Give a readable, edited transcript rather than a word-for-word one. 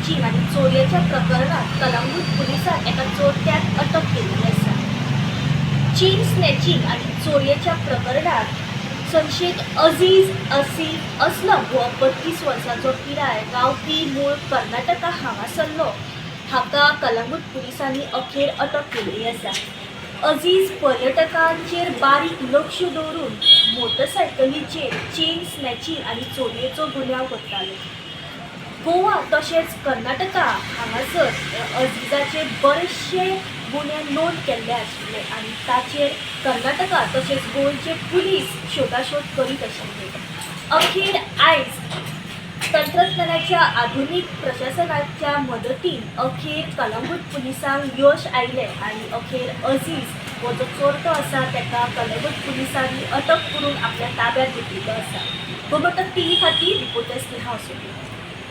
Snatching आनी चोरयेच्या प्रकरणात कलंगूट पुलिसान एका चोरट्याक अटक केल्ली आसा. चेन स्नॅचिंग आनी चोरयेच्या प्रकरणात संशयीत अझीज असीफ असलम हो 32 वर्सांचो पिराय, रावपी, मूळ कर्नाटका हांगासरलो, हाका कलंगूट पुलिसांनी अखेर अटक केल्ली आसा. अझीज पर्यटकांचेर बारीक लक्ष दवरून मोटरसायकलीचेर चेन स्नॅचिंग आनी चोरयेचो गुन्यांव करतालो. गोवा तशेंच कर्नाटका हांगासर अझीजाचे बरेचशे गुन्हे नोंद केल्ले आशिल्ले आनी ताचेर कर्नाटका तशेंच गोंयचे पुलीस शोधाशोध करीत आशिल्ले. अखेर आयज तंत्रज्ञानाच्या आधुनीक प्रशासनाच्या मदतीन अखेर कलंगूट पुलिसांक यश आयलें आनी अखेर अझीज हो जो चोरटो आसा ताका कलंगूट पुलिसांनी अटक करून आपल्या ताब्यात घेतिल्लो आसा. गोमंतक टीव्ही खातीर रिपोर्टर स्नेहा असोली.